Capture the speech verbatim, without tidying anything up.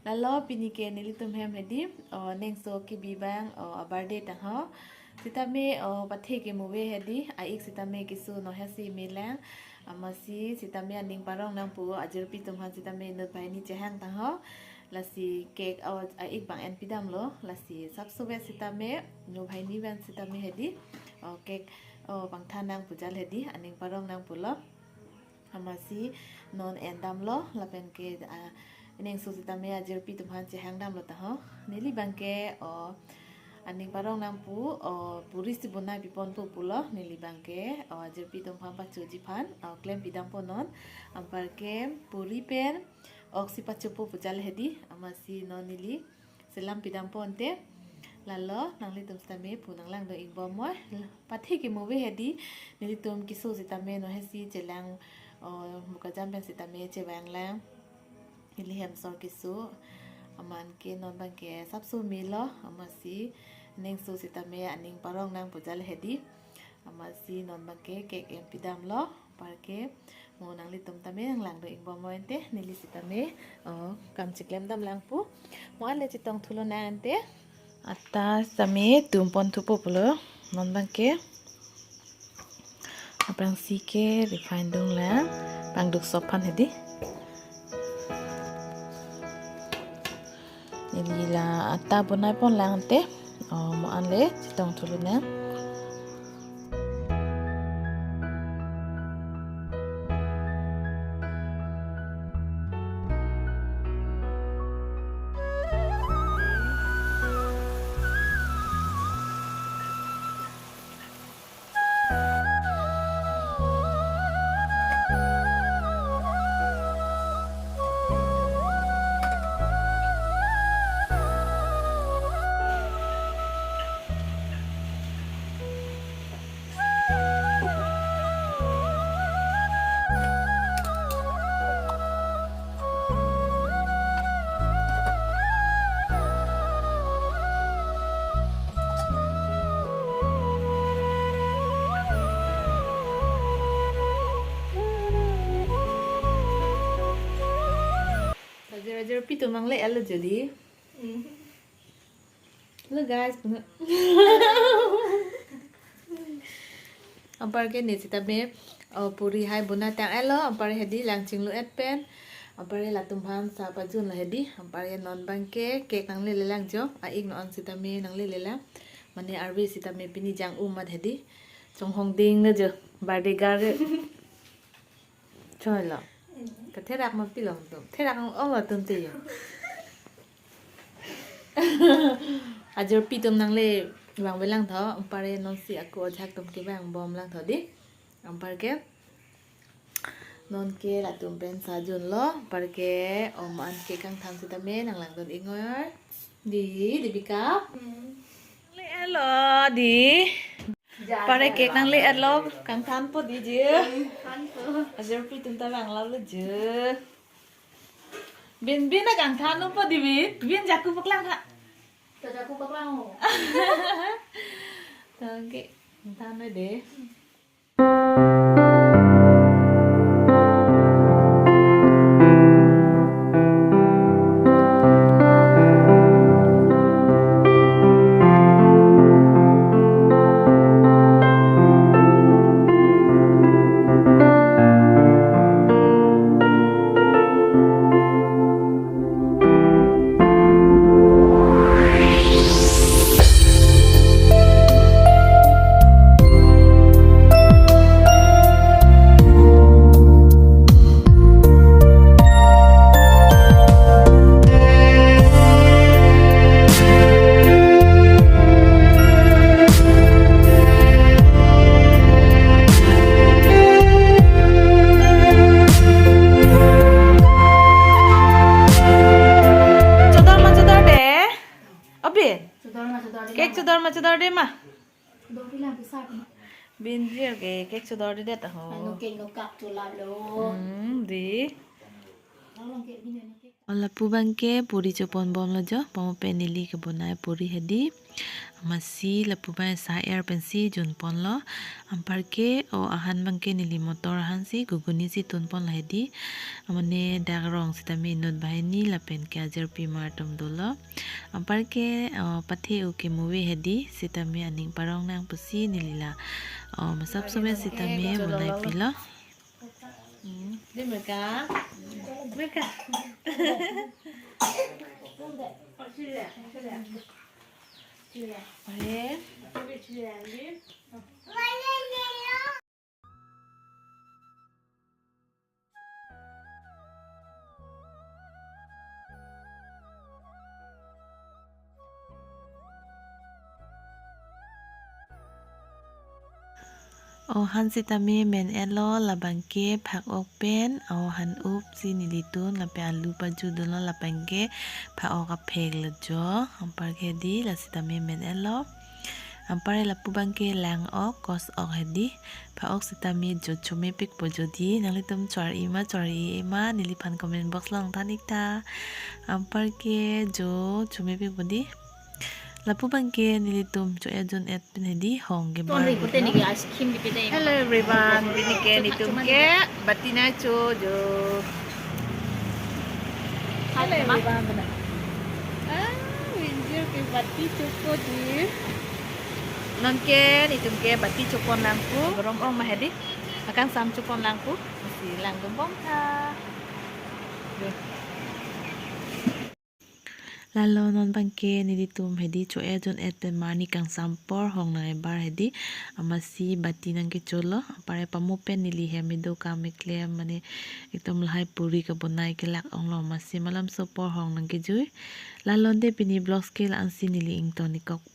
Lalo pini ke nelitum hem hedi, o, nengso kebi abang, o, a-birthday tangho. Sitame, o, pathe kemuve hedi, a-ik sitame keso nohesi melang. Amatsi sitame aning parong nangpo, ajirpi atum aphan sitame inut banghini chehang tangho. Lasi cake, o, a-ik abang en pidamlo. Lasi sapso vet sitame, inut banghini pen sitame hedi, o, cake, o, pangthan nangpo jal hedi, aning parong nangpulo. Amatsi non endamlo, lapen ke, a, nengso sitame ajirpi atum aphan chehang damlo tangho. Neli abang ke, o, aning parong nangpo, o, puri si bonai piponpo pulo, neli abang ke, o, ajirpi atum aphan pachoji aphan, o, klem pidampo non, anparke puri pen ok si pachopo pu jal hedi, amatsi non neli selam pidampo ante. Lalo nanglitum sitame pu nanglangdun ingbom moi. Pathe kemuve hedi, nelitum keso sitame nohesi chelang, o, Bokajan pen sitame chevang lang. Neli hemsor keso, amat ke non abang ke sapso melo, amatsi nengso sitame aning parong nangpo jal hedi. Amatsi non abang ke cake en pidamlo, anparke mo nanglitum tame nanglangdun ingbom moi ante, neli sitame, o, kam chiklem dam langpo. Mo ale chetong thulo nang ante. Atta sitame tum pon thupo pulo, non abang ke. Aphrangsi ke refine dung lang, pangduk sop aphan hedi. Neli la atta bonai pon lang ante, o, mo ale chetong thulo nang. Ajir, ajirpi atum nangle-etlo jodi. Hello guys, puna. Anparke ne sitame, o, puri hai bonai tang-etlo, anpar hedi lang chinglu-et pen. Anpar latum aphan sa pajunlo hedi, anparke non abang ke cake nanglele lang jo, a-ik non sitame nanglele lang. Mane arve sitame pini jang-um amat hedi. Chonghong dinglo jo, birthday girl. Choi lo. Katherak ma pilong tum. Therak ang ong atum te yo. Ajirpi atum nangle vangve langtho, anpar nonsi ako ajahak atum kevang bom langtho di. Anparke non ke latum pen sa junlo, anparke om an ke kangthan sitame nanglangdun ingoi. Di, Dipika. Hmm. Nangle-etlo di. Anpar cake nangle-etlo, kangthanpo di je. Kangthanpo. Ajirpi atum ta vanglo je. Bin, bin na kangthanpo di bin. Bin jaku paklang ha. Ta jaku paklang ho. Tangke kangthan de. Chodor ma chodor de? Obin? Chodor ma chodor de. Cake chodor ma chodor de ma? Dor di lang bisa ko. Bin dir ke cake chodor de det ho. Ano cake no kap chola lo. Hmm, di. Ano cake bin ano cake. O lapu abangke puri chopon bomlo jo, pamo pen neli kebonai puri hedi. Amatsi lapu abang sa-er pensi junponlo. Anparke o ahan abangke neli motor ahansi ghuguni si tunponlo hedi. Mane dak rong sitame inut banghini lapen ke ajirpi mar atum dolo. Anparke o pathe-o kemuve hedi sitame aning parong nang pusi neli la o masap sobe sitame bonai pilo. Hmm. Di mereka. Mereka. Oke. O han sitame men-etlo, labangke phak-ok pen o han up si neli tun lapen alu paju dunlo, labangke phak-ok aphek lo jo. Anparke hedi la sitame men-etlo. Anpar lapu abangke lang-ok, kos-ok hedi. Phak-ok sitame jo chomepikpo jo di. Nanglitum chor-i ma chor-i ma neliphan comment box along than ik tha. Anparke jo chomepikpo di. Lapu abangke nelitum cho-et jun-et pen hedi hong ke Ton bar ri pute lo. Neli ice cream di pide. Hello everyone, pini ke netum ke bati nangcho jo. Hello everyone. Ah, Winjir ke bati chopo di. Non ke netum ke bati chopon nangpo. Borom ong ma hedi. Akangsam chopon nangpo. Si langdun bom tha. Lalo non abangke nelitum hedi cho-et jun-et pen marni kangsam apor hong nang ebar hedi. Amatsi bati nangkecholo. Anpar pamo pen neli hem kedo kam keklem mane ekdom lahai puri kebonai kelak onglo, amatsi malomso apor hong nangkejui. Lalo de pini vlogs ke la-ansi neli ington-ik kokpo.